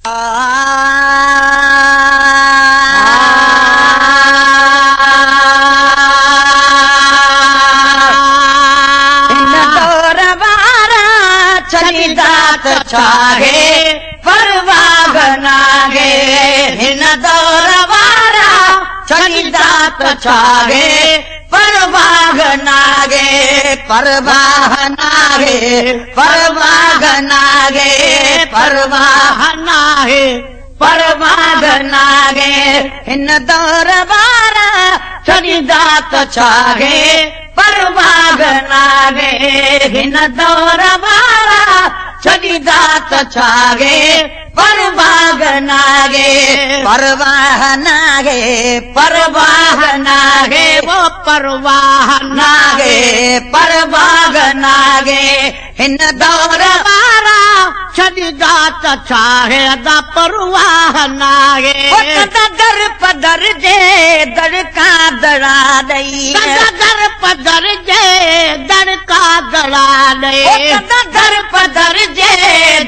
هن دور وارا ڇڏيندا ته ڇاهي، پرواهه ناهي. هن دور وارا ڇڏيندا ته ڇاهي، پرواهه ناهي. پرواهه ناهي، پرواهه ناهي، پرواهه ناهي، پرواهه ناهي. هن دور وارا ڇڏيندا ته ڇاهي، پرواهه ناهي. هن دور وارا ڇڏيندا ته ڇاهي، پرواهه ناهي. پرواهه ناهي، پرواهه ناهي، پرواهه ناهي، پرواهه ناهي. هن دور وارا ڇڏيندا ته ڇاهي، ادا پرواهه ناهي. ڪندا در پدر جي دڙڪا دڙا ڏئي، ڪندا در پدر جي دڙڪا دڙا ڏئي، ڪندا در پدر جي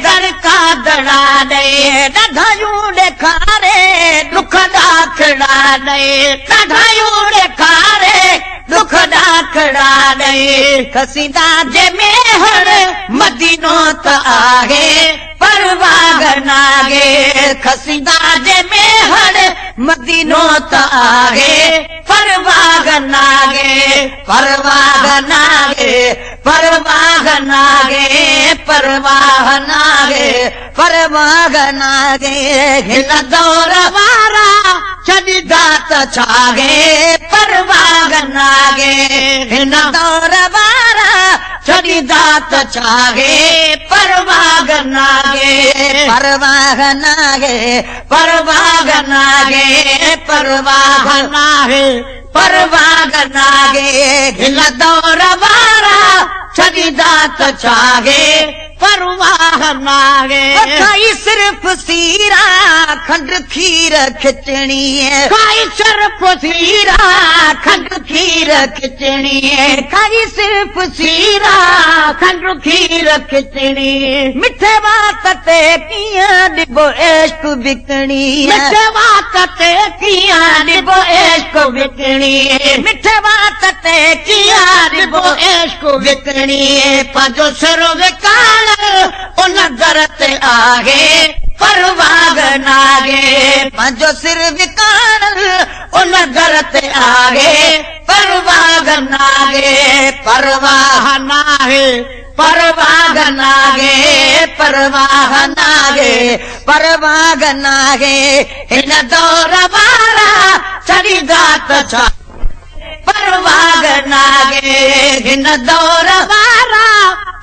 دڙڪا دڙا ڏئي. ڏاڍايون ڏيکاري ڏک ڏاکڙا ڏئي، ڏاڍايون ڏيکاري ڏک ڏاکڙا ڏئي. کسيندا جي ميهر مدينو ته آهي، پرواهه ناهي. کسيندا جي ميهر مدينو ته آهي، پرواهه ناهي. پرواهه ناهي، پرواهه ناهي، پرواهه ناهي، پرواهه ناهي. هن دور وارا ڇڏيندا ته ڇاهي، پرواهه ناهي. هن دور وارا ڇڏيندا ته ڇاهي، پرواهه ناهي. پرواهه ناهي، پرواهه ناهي، پرواهه ناهي، پرواهه ناهي. هن دور وارا ڇڏيندا ته ڇاهي، پرواهه ناهي. کائي صرف سيرا کنڊ کير کچڻي، کائي صرف سيرا کنڊ کير کچڻي، کائي صرف سيرا کنڊ کير کچڻي. مٺي وات تي ڪيئن ڏبو عشق وڪڻي، مٺي وات تي ڪيئن ڏبو عشق وڪڻي، مٺي وات تي ڪيئن ڏبو عشق وڪڻي. پنهنجو سر وڪاڻ ان در تي آهي، پرواهه ناهي. پنهنجو سر وڪاڻ ان در تي آهي، پرواهه ناهي. پرواهه ناهي، پرواهه ناهي، پرواهه ناهي، پرواهه ناهي. هن دور وارا ڇڏيندا ته ڇا، پرواهه ناهي. هن دور وارا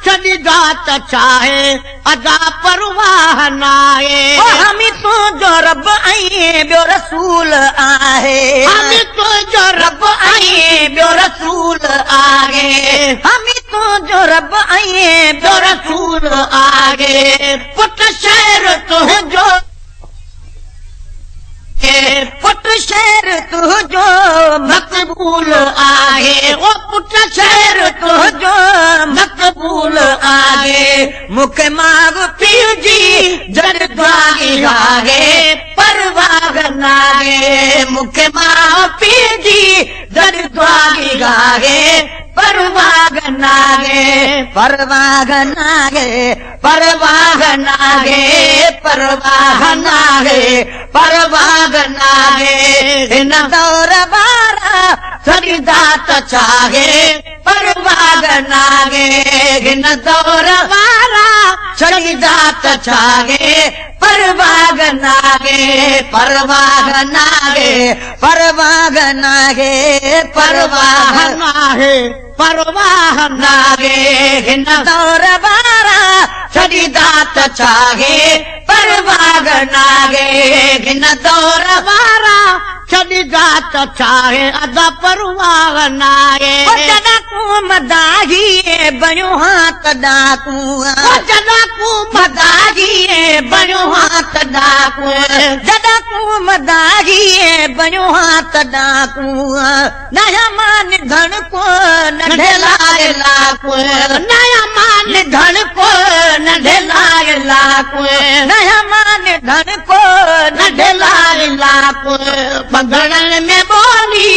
ڇڏيندا ته ڇاهي، ادا پرواهه ناهي. همي تنهنجو رب ۽ ٻيو رسول آهي، همي تنهنجو رب ۽ ٻيو رسول آهي، همي تنهنجو رب ۽ ٻيو رسول آهي. پٽ شهر تنهنجو، پٽ شهر تنهنجو مقبول آهي، او پٽ شهر تنهنجو مقبول آهي. مون کي ماءُ پيءُ جي جڏ دعا آهي، پرواهه ناهي. مون کي ماءُ پيءُ جي جڏ دعا آهي، پرواهه ناهي. پرواهه ناهي، پرواهه ناهي، پرواهه ناهي، پرواهه ناهي. هن دور وارا ڇڏيندا ته ڇاهي، پرواهه ناهي. هن دور وارا ڇڏيندا ته ڇاهي، پرواهه ناهي. پرواهه ناهي، پرواهه ناهي، پرواهه ناهي، پرواهه ناهي. هن دور وارا ڇڏيندا ته ڇاهي، پرواهه ناهي. هن دور وارا ڇڏيندا ته ڇاهي، ادا پرواهه ناهي. جڏهن تون مداهي بڻيو ها ته ڏاڪون، جڏهن تون مداهي بڻيو ها ها تڏهن ڪو، جڏهن تون مداحي بڻيو ها تڏهن ڪو، ناهيان مان نڌڻڪو ننڍي لاء لاڪو، ناهيان مان نڌڻڪو ننڍي لاء لاڪو، ناهيان مان نڌڻڪو ننڍي لاء لاڪو، ٻنڌڻن ۾ ٻولي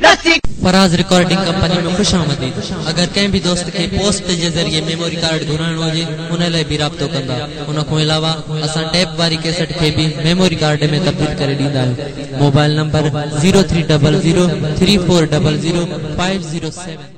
رسي. فراز رڪارڊنگ ڪمپني ۾ خوش آمديد اگر ڪنهن به دوست کي پوسٽ جي ذريعي ميموري ڪارڊ گهرائڻو هجي ان لاء به رابطو ڪندا ان کان علاوه اسان ٽيپ واري ڪيسٽ کي به ميموري ڪارڊ ۾ تبديل ڪري ڏيندا آهيون mobile number zero three double zero three four double zero five zero seven.